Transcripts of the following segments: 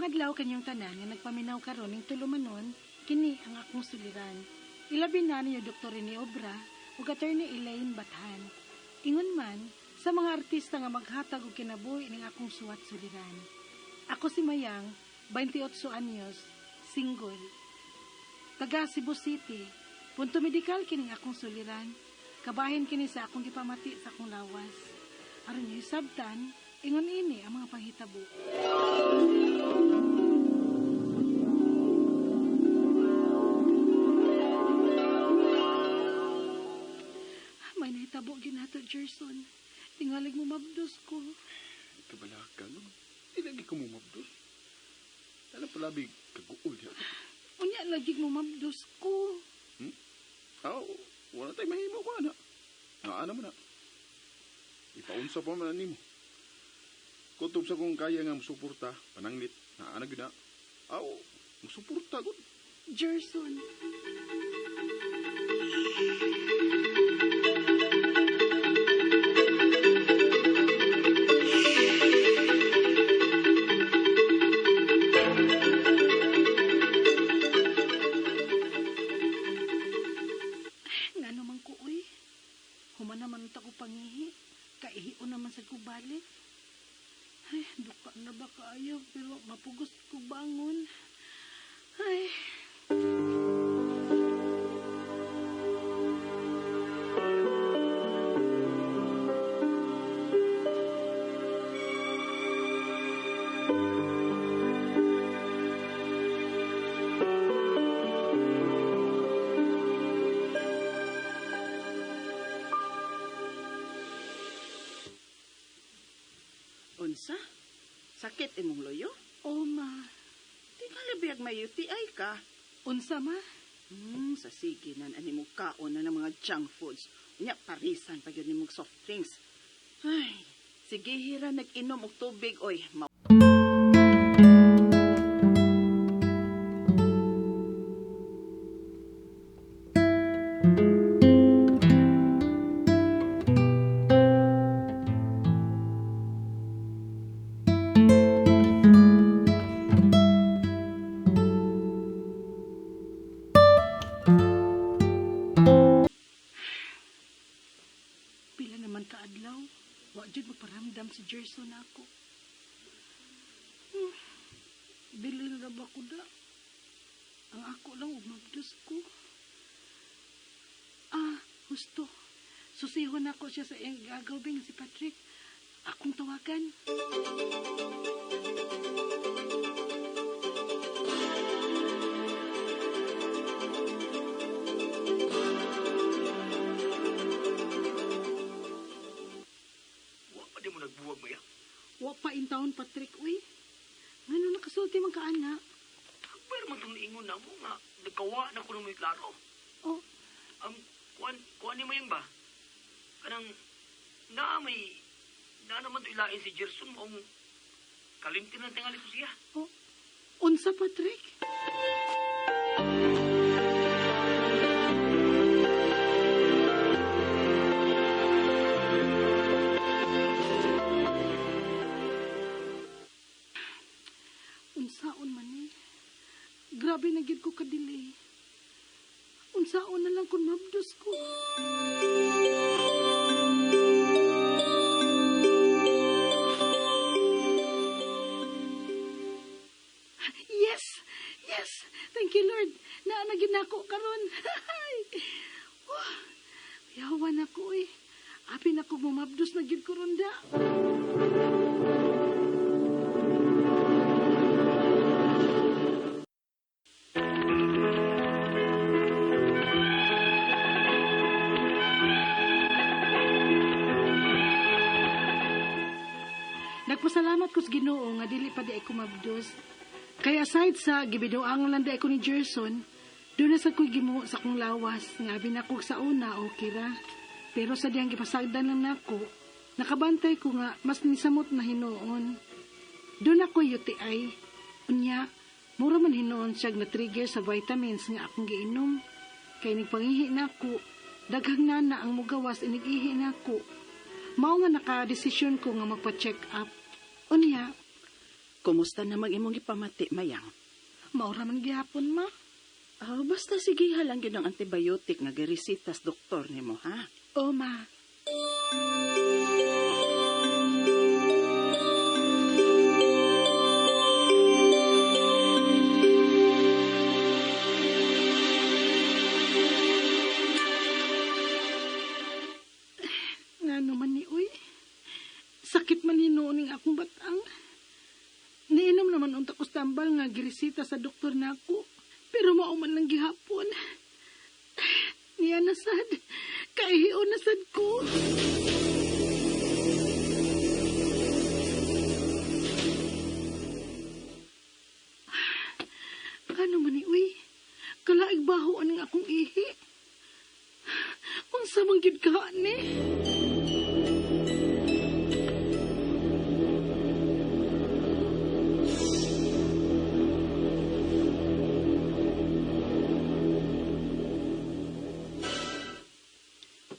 Maayong adlaw kanyong tanan nga nagpaminaw karon ning tulumanon, kini ang akong suliran. Ilabi na ninyo Dr. Rene Obra ug Attorney Elaine Bathan. Ingon man sa mga artista nga maghatag og kinabuhi ning akong suwat suliran. Ako si Mayang, 28 anyos, single. Taga Cebu City. Punto medikal kining akong suliran. Kabahin kini sa akong gipamati sa akong lawas. Aron niyo sabtan, ingon ini ang mga panghitabo. May nahitabo ginato, Gerson. Tingalig mo mabdos ko. Kabalaka, no? Di lagi ko mo mabdos. Alam palabi, kaguol niya. Unya lagi mo mabdos ko. Aw, wala tayo mahimo ko, ana. Naana mo na. Ipaunsa pa man nimo. Kutob sa kong kaya nga musuporta, pananglit, naana gyud na. Aw, musuporta gud. Gerson. Nga naman ko, uy. Human naman ta ko pangihi. Kaihion naman sa kubalik. Ay, duka na ba kaayo, pero mapugos ko bangon. Ay. Unsa? Sakit imong loyo? Oh, ma. Tingali biyag may UTI ka. Unsa, ma? Sa sige nan ani mo kaon na ng mga junk foods. Unya parisan pa gyud nimong soft drinks. Ay, sige hira nag-inom og tubig oy. Pila naman kaadlaw, wa jud magparamdam si Gerson ako. Dili na ba ko da? Ang ako lang umabdos ko. Ah, husto. Susihon ako siya sa iyang gagawin si Patrick. Akong tawagan. Wa pa di mo nagbuwag, Maya. Wa pa in taon, Patrick, uy. Ngano nakasulti man ka, ana? Pero man itong niingon na mo nga, nagkawa na ko ng may klaro. Oh, Ang kuan, kuan ni Mayang ba? Kanang, naa may, naa naman to ilain si Gerson maong kalimti na tingali ko siya. Oh. Unsa, Patrick? Unsaon man eh. Grabe na gyud ko kadili. Unsaon na lang kung mabdos ko. Yes! Yes! Thank you, Lord. Naa na gyud nako karon. Wah, yawan ako eh. Apin ako mumabdos na gyud ko ron da. Nagpasalamat ko sa Ginoo nga dili pa di ay kumabdos. Kaya aside sa gibidoangan lang di ko ni Gerson, doon na sa ko'y gimuo sa akong lawas nga abi na ko sa una okay ra. Pero sa diyang gipasagdan lang nako, nakabantay ko nga mas nisamot na hinuon. Doon ako UTI. Unya, mura man hinuon siya na trigger sa vitamins nga akong giinom. Kay nagpangihi nako, daghang nana ang mugawas inig-ihi nako. Mao nga nakadesisyon ko nga magpa-check up. Unya, Kumusta namang imong gipamati, Mayang? Maura man gihapon, ma. Ah, basta sige lang gyud ang antibiotic nga giresitas doktor nimo, ha? O, ma. Ngano man ni uy. Sakit man hinuon ning akong batang. Niinom naman unta ko sa tambal nga giresita sa doktor nako. Pero mao man lang gihapon. Niya na sad. Kaihion na sad ko. Ano man ni uy? Kalaig baho aning akong ihi. Unsa man gyud ka ni?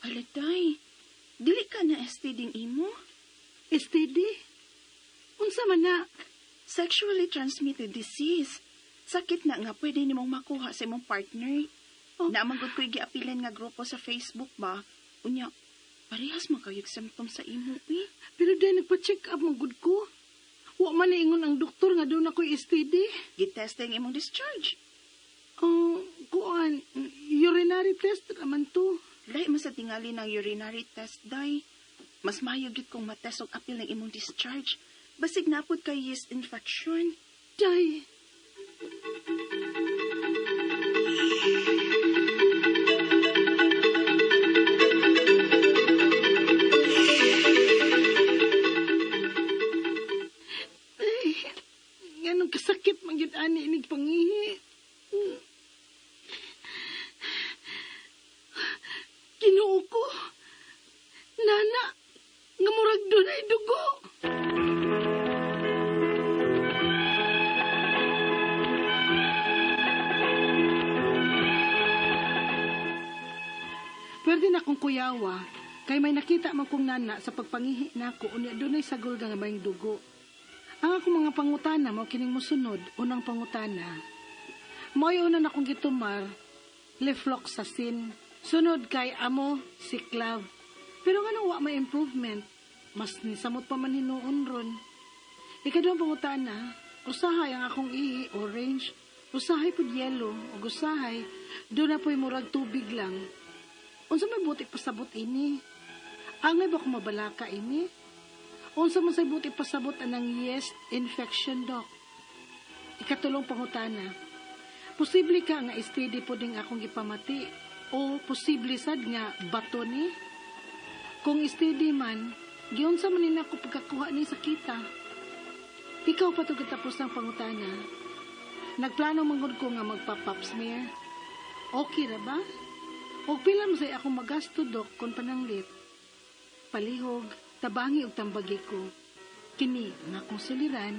Hala, day. Dili ka na STD imo? STD? Unsa man na? Sexually transmitted disease. Sakit na nga pwede nimong makuha sa imong partner. Oh. Naamang gud ko'y giapilan nga grupo sa Facebook ba? Unya, parehas man kayog symptoms sa imo, eh. Pero dahil nagpa-check up man gud ko. Wa man niingon ang doktor nga doon ako'y STD. Gitesting imong discharge. Ang kuan, urinary test naman to. Lahi man sa tingali ng urinary test, day. Mas maayo gyud kung matest og apil ng imong discharge. Basig napod kay yeast infection. Day. Ay, nganong kasakit man gyud ani inig pangihi. Ginoo ko. Nana, nga murag dunay dugo. Pwede na akong kuyawa, kay may nakita man kong nana sa pagpangihi nako unya dunay sagol nga may dugo. Ang akong mga pangutana mao kining mosunod, unang pangutana. Mo'y una na akong gitumar, lefloxacin. Sunod kay amoxiclav. Pero nganong wa may improvement, mas nisamot pa man hinuon ron. Ikaduhang pangutana, usahay ang akong ihi orange, usahay pud yellow, ug usahay do na po'y murag tubig lang. Unsa may buti pasabot ini? Angay ba kung mabalaka ini? Unsa man say buti pasabot anang yeast infection, doc? Ikatulong pangutana, posible ka nga STD po ding akong ipamati o posible sad nga bato ni? Kung STD man, giunsa man ni nako pagkakuha ni sakita. Ikaw pa to katapos ng pangutana. Nagplano man gud ko nga magpa-pap smear. Okay ra ba? Og pila man say akong magasto, dok, kon pananglit. Palihog, tabangi og tambagi ko. Kini nga akong suliran,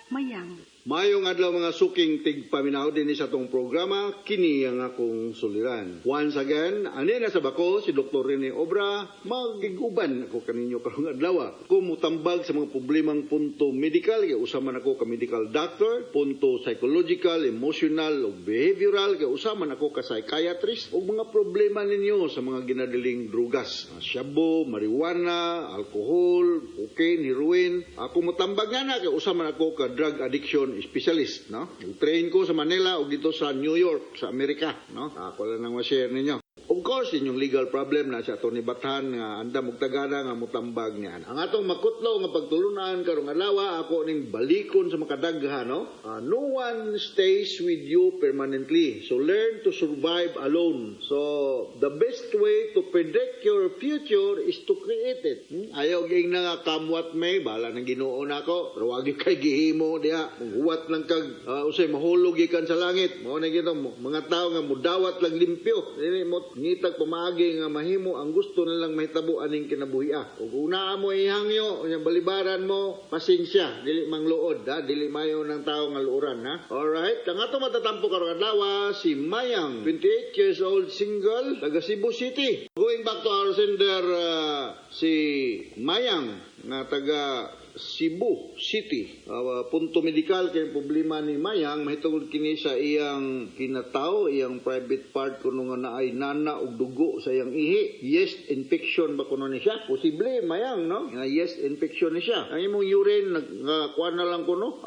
Mayang. Mayong adlaw mga suking tigpaminaw dinhi sa atong programa, kini ang akong suliran. Once again, ani na sa bako si Dr. Rene Obra, magiguban ako kaninyo karong adlaw. Kung mutambag sa mga problemang punto medical, kay usa man ako ka medical doctor, punto psychological, emotional ug behavioral, kay usa man ako ka psychiatrist ug mga problema ninyo sa mga ginadiling drugas, shabu, marijuana, alcohol, cocaine, heroin. Ako mutambag nga na kay usa man ako ka drug addiction specialist, no? Train ko sa Manila o dito sa New York, sa Amerika, no? Ako lang nang ma-share ninyo. Of course, inyong legal problem na si Atty. Bathan nga andam og tagana nga mutambag niyan. Ang atong makutlo nga pagtulunan karong adlaw ako ning balikon sa makadaghan, no? No one stays with you permanently. So learn to survive alone. So the best way to predict your future is to create it. Ayaw ging na nga come what may, bahala nang Ginoo nako. Pero wag gyud kay gihimo diha. Munghuwat lang kag usay mahulog gikan sa langit. Mao na gito mga tawo nga mudawat lang limpyo. Dili mo ngitag pamaagi nga mahimo ang gusto nilang mahitabo aning kinabuhia. Ug una mo ihangyo, unya balibaran mo, pasensya, dili mangluod ha, dili mayo ng tao nga luoran ha. Alright, ang ato matatampo karong adlaw si Mayang, 28 years old, single, taga Cebu City. Going back to our sender si Mayang nga taga Cebu City. Punto medikal kay problema ni Mayang mahitungod kini sa iyang kinatao, iyang private part kuno nga naay nana og dugo sa iyang ihi. Yeast infection ba kuno ni siya? Posible, Mayang, no? Nga yeast infection ni siya. Ang imong urine nag nga kuan na lang kuno,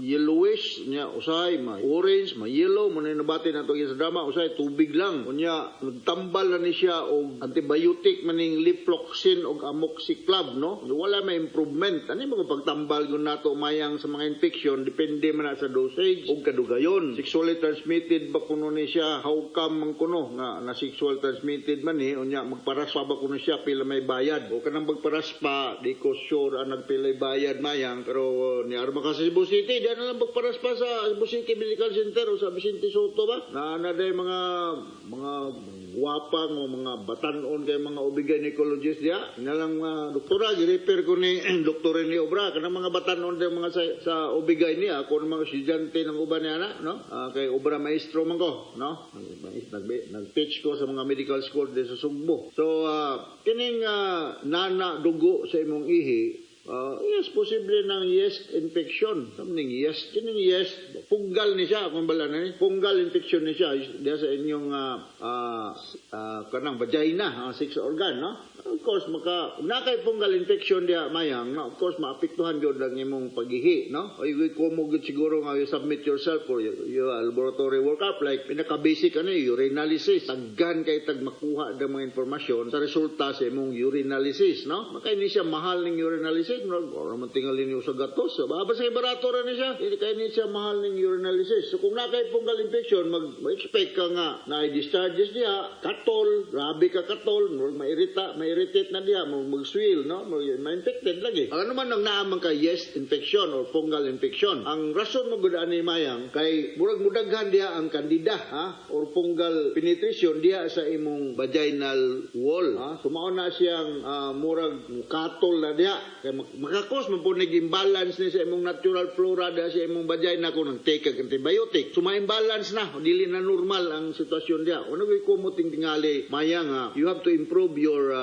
yellowish nya usahay ma orange, ma yellow mo na nabati nato sa drama, usahay tubig lang. Unya nagtambal na ni siya og antibiotic maning Lefloxin og Amoxiclav, no? Wala may improvement. Ani mo pagtambal gyud nato, Mayang, sa mga infection, depende man na sa dosage ug kadugayon. Sexually transmitted ba kuno ni siya? How come man kuno nga na sexual transmitted man ni? Unya magparaspa ba kuno siya? Pila may bayad o kanang magparaspa? Di ko sure ang nagpilay bayad, Mayang, pero ni arma ka sa Cebu City, di na lang magparaspa sa Cebu City Medical Center o sa Vicente Soto ba na na day mga gwapa nga mga batanon kay mga OB gynecologist diya na lang. Doktora, gi-refer ko ni Doktor ni Obra kanang mga batanon day mga sa OB niya ako ng mga estudyante ng uban niya na, no? Kay obra maestro man ko, no? Nag-teach ko sa mga medical school di sa Sugbo. So kining nana dugo sa imong ihi, yes, posible ng yeast infection. Something yeast, kining yeast, fungal ni siya, kung bala na ni. Fungal infection ni siya diya sa inyong kanang vagina, sex organ, no? Of course, maka na kay fungal infection diya, Mayang, no? Of course, maapektuhan gyud ang imong paghihi, no? O kumo gyud siguro nga you submit yourself for your laboratory workup, like pinaka basic ano, urinalysis. Taggan kay tag makuha ng mga impormasyon sa resulta sa imong urinalysis, no? Makay ni siya mahal ning urinalysis, no? Ora man tingali niyo sa gatos. Ba sa barato ra ni siya. Hindi kay ni siya mahal ning urinalysis. So kung na kay fungal infection, mag-expect ka nga na discharges diha, katol, grabe ka katol, murag mairita, ma-irritate na diha, mag-swell, no? Ma-infected lagi. Ano man ang naamang ka yeast infection or fungal infection. Ang rason mo gud ani, Mayang, kay murag mudaghan diha ang candida, ha, or fungal penetration diha sa imong vaginal wall, ha. So mao na siyang murag katol na diha kay maka-cause man po nig imbalance ni sa imong natural flora diha sa imong vagina kung nag-take kag antibiotic. So ma-imbalance na, dili na normal ang sitwasyon diha. Ano koy kumuting tingali, Mayang, ha, you have to improve your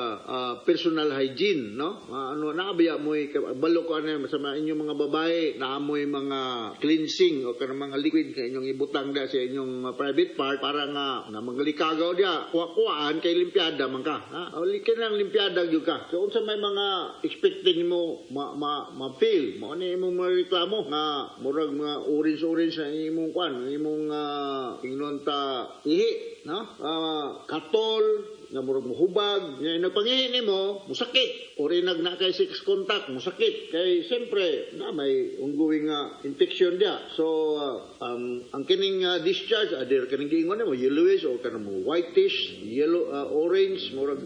personal hygiene, no? Ano naabiya mo balo ko ano sa mga inyong mga babae, naamoy mga cleansing o kanang mga liquid nga inyong ibutang diha sa inyong private part para nga na maglikagaw diha, kuha-kuhaan kay limpiada man ka, ha? O kanang limpiada gyud ka. So unsa may mga expecting mo ma ma, ma-feel mo ani imong mga reklamo nga murag mga orange orange na imong kwan, imong ingnon ta ihi, no? Katol nga murag mohubag nga nagpangihi nimo, musakit or inag na kay sex contact, musakit kay siyempre na may ongoing nga infection diya. So ang kining discharge either kining giingon nimo yellowish or kanang mo whitish yellow, orange, murag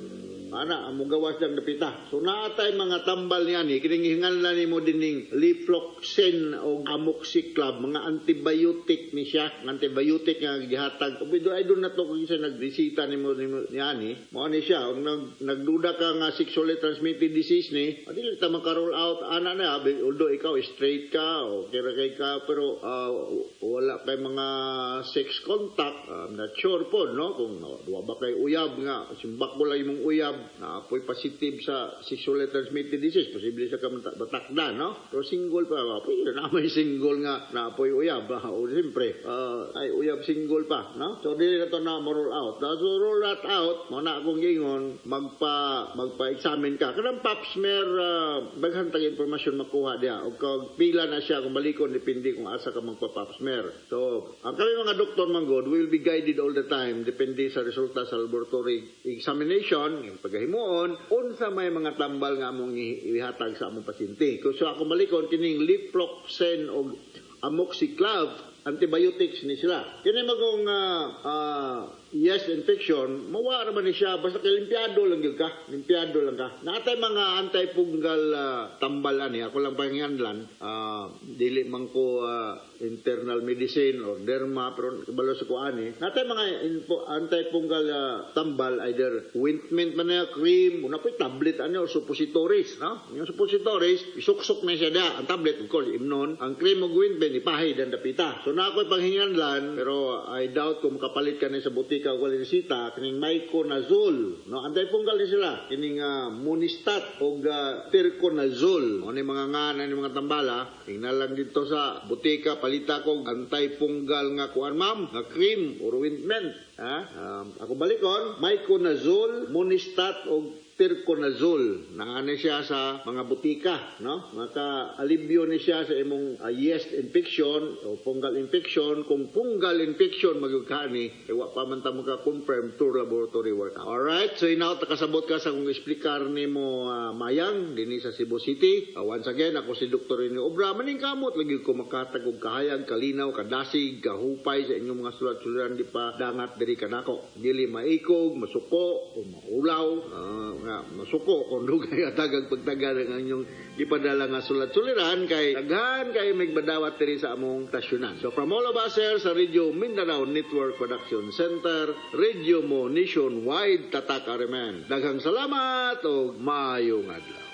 ana ang mugawas lang napita. So naatay mga tambal niya ni kining hinganlan nimo dining Lefloxin o Amoxiclav, mga antibiotic ni siya, antibiotic nga gihatag. Pero I do not know kung isa nagresita nimo niani. Mao ni siya kung nagduda ka nga sexually transmitted disease ni, dili ta maka-rule out ana na, although ikaw straight ka o kira kay ka, pero wala kay mga sex contact, I'm not sure po, no, kung wa ba kay uyab nga simbak mo lang imong uyab na apoy positive sa sexually transmitted disease, posible sa ka batakda, no? Pero single pa, apoy na may single nga na apoy uyab, o siyempre ay uyab single pa, no? So dili na to na mo-rule out. So rule that out mo na akong gingon, magpa-examine ka kanang pap smear, daghan tag impormasyon makuha diha og kag pila na siya kung balikon, depende kung asa ka magpa pap smear. So ang kami mga doktor man god will be guided all the time, depende sa resulta sa laboratory examination yung pagahimuon, unsa may mga tambal nga among ihatag sa among pasyente. Kung so akong balikon, kining Lefloxin og Amoxiclav, antibiotics ni sila. Kini magong yeast infection, mawa naman ni siya basta kay limpiado lang gyud ka, limpiado lang ka. Naatay mga antifungal tambal ani, ako lang pangyanlan, dili man ko internal medicine or derma, pero kabalo sa ko ani. Naatay mga antifungal tambal, either ointment man na, cream, una po'y tablet ani or suppositories, no? Yung suppositories, isuksok na siya da. Ang tablet, of course, imnon. Ang cream o ointment, ipahid ang dapita. So na ako'y panghinganlan, pero I doubt kung makapalit ka na sa butika. butika og walay resita kining miconazole, no? Antifungal ni sila kining Monistat og Terconazole. Mo ni mga ngalan ni mga tambala. Tingnan lang dito sa butika, palita ko antifungal nga kuan, ma'am, nga cream or ointment, ha. Ako balikon: miconazole, Monistat og Terconazole. Naa siya sa mga butika, no? Maka alibyo ni siya sa imong yeast infection o fungal infection. Kung fungal infection magyud ka ni, eh, wa pa man ta maka-confirm through laboratory work. Alright, so inaw kasabot ka sa kung eksplikar nimo, Mayang dinhi sa Cebu City. Once again, ako si Dr. Rene Obra. Maningkamot lagi ko makahatag og kahayag, kalinaw, kadasig, kahupay sa inyong mga sulat-suliran di pa dangat diri kanako. Dili maikog, masuko o maulaw, nga masuko kung dugay atagag pagtagal ang inyong gipadala nga sulat-suliran kay daghan kay may badawat diri sa among stasyonan. So from all of us here sa Radio Mindanao Network Production Center, Radio Mo Nationwide, Tatak Aremen. Daghang salamat og maayong adlaw.